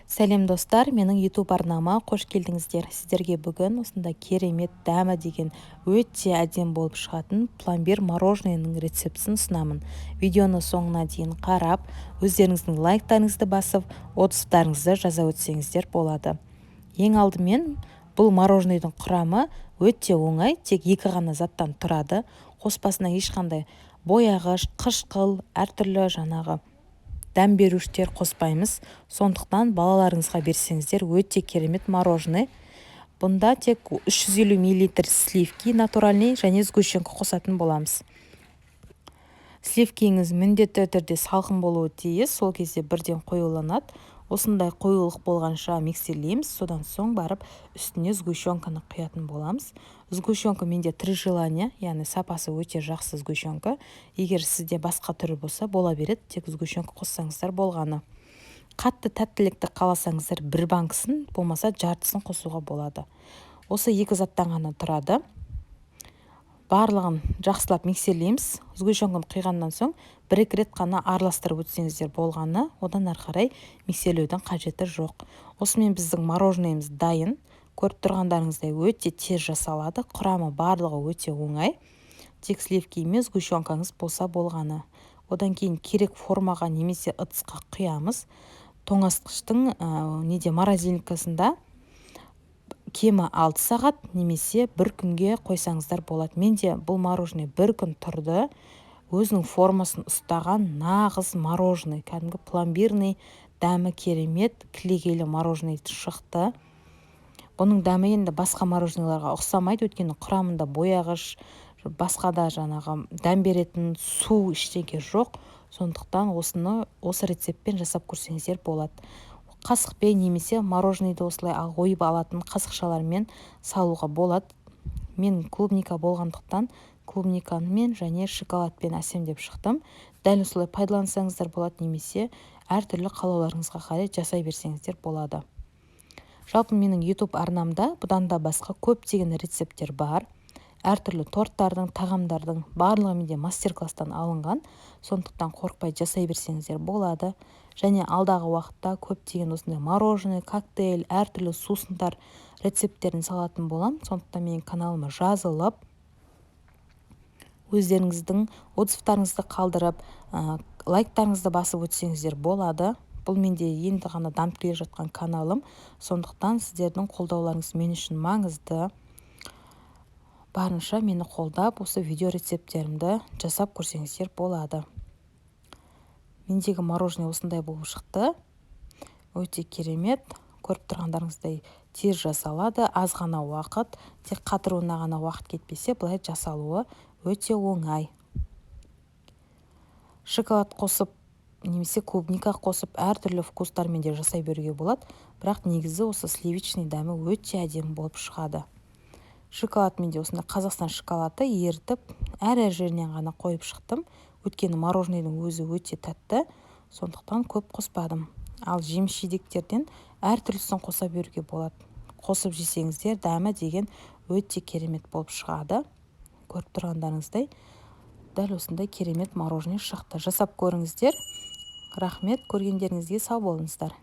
Сәлем, достар! Менің YouTube арнама қош келдіңіздер! Сіздерге бүгін осындай керемет, дәмі деген өте әдемі болып шығатын пломбир мороженыйның рецептісін ұсынамын. Видеоны соңына дейін қарап, өздеріңіздің лайктарыңызды басып, отзывтарыңызды жаза өтсеңіздер болады. Ең алдымен, бұл мороженыйдың құрамы өте оңай, тек екі ғана заттан тұрады. Қоспасына ешқандай бояғыш, қышқыл, әртүрлі жаңағы дәм берушілер қоспаймыз. Сондықтан балаларыңызға берсеңіздер, өте керемет мороженое. Бұнда тек 350 миллилитр сливки натуральный және сгущенка қосатын боламыз. Сливкиіңіз міндетті түрде салқын болуы тиіс, сол кезде бірден қоюланады. Осындай қоюлық болғанша миксерлейміз. Содан соң барып үстіне сгущенканы құятын боламыз. Сгущенка менде «Три желания», яғни сапасы өте жақсы сгущенка. Егер сізде басқа түрі болса, бола береді, тек сгущенка қоссаңыздар болғаны. Қатты тәттілікті қаласаңыздар, бір банкісін, болмаса жартысын қосуға болады. Осы екі заттан ғана тұрады. Барлығын жақсылап миксерлейміз. Сгущенканы құйғаннан соң бір екі рет қана араластырып өтсеңіздер болғаны, одан ары қарай миксерлеудің қажеті жоқ. Осымен біздің мороженыйымыз дайын. Көріп тұрғандарыңыздай, өте тез жасалады. Құрамы барлығы өте оңай, тек сливки мен сгущенкаңыз болса болғаны. Одан кейін керек формаға немесе ыдысқа құямыз. Тоңазытқыштың неде, морозилкасында кемі 6 сағат немесе бір күнге қойсаңыздар болады. Менде бұл мороженое бір күн тұрды. Өзінің формасын ұстаған нағыз мороженое, кәдімгі пломбирный, дәмі керемет, кілегейлі мороженое шықты. Бұның дәмі енді басқа мороженоеларға ұқсамайды, өйткені құрамында бояғыш, басқа да жаңағы дәм беретін су, ештеңе жоқ. Сондықтан осыны осы рецептпен жасап көрсеңіздер болады. Қасықпен немесе мороженыйды осылай ойып алатын қасықшалармен салуға болады. Мен клубника болғандықтан, клубникамен және шоколадпен әсемдеп шықтым. Дәл осылай пайдалансаңыздар болады немесе әртүрлі қалауларыңызға қарай жасай берсеңіздер болады. Жалпы, менің YouTube арнамда бұдан да басқа көптеген рецепттер бар. Әртүрлі торттардың, тағамдардың барлығы менде мастер класстан алынған. Сондықтан қорықпай жасай берсеңіздер болады. Және алдағы уақытта көптеген осындай мороженое, коктейль, әртүрлі сусындар рецепттерін салатын боламын. Сондықтан менің каналыма жазылып, өздеріңіздің отзывтарыңызды қалдырып, лайктарыңызды басып өтсеңіздер болады. Бұл менде енді ғана дамып келе жатқан каналым, сондықтан сіздердің қолдауларыңыз мен үшін маңызды. Барынша мені қолдап, осы видео рецепттерімді жасап көрсеңіздер болады. Мендегі мороженое осындай болып шықты, өте керемет. Көріп тұрғандарыңыздай, тез жасалады, аз ғана уақыт, тек қатыруына ғана уақыт кетпесе, былай жасалуы өте оңай. Шоколад қосып немесе клубника қосып, әртүрлі вкустармен де жасай беруге болады, бірақ негізі осы сливочный дәмі өте әдемі болып шығады. Шоколад менде осындай Қазақстан шоколады, ерітіп, әр жерінен ғана қойып шықтым, өйткені мороженыйдың өзі өте тәтті, сондықтан көп қоспадым. Ал жеміс жидектерден әртүрлісін қоса беруге болады. Қосып жесеңіздер, дәмі деген өте керемет болып шығады. Көріп тұрғандарыңыздай, дәл осындай керемет мороженое шықты. Жасап көріңіздер. Рахмет көргендеріңізге, сау болыңыздар!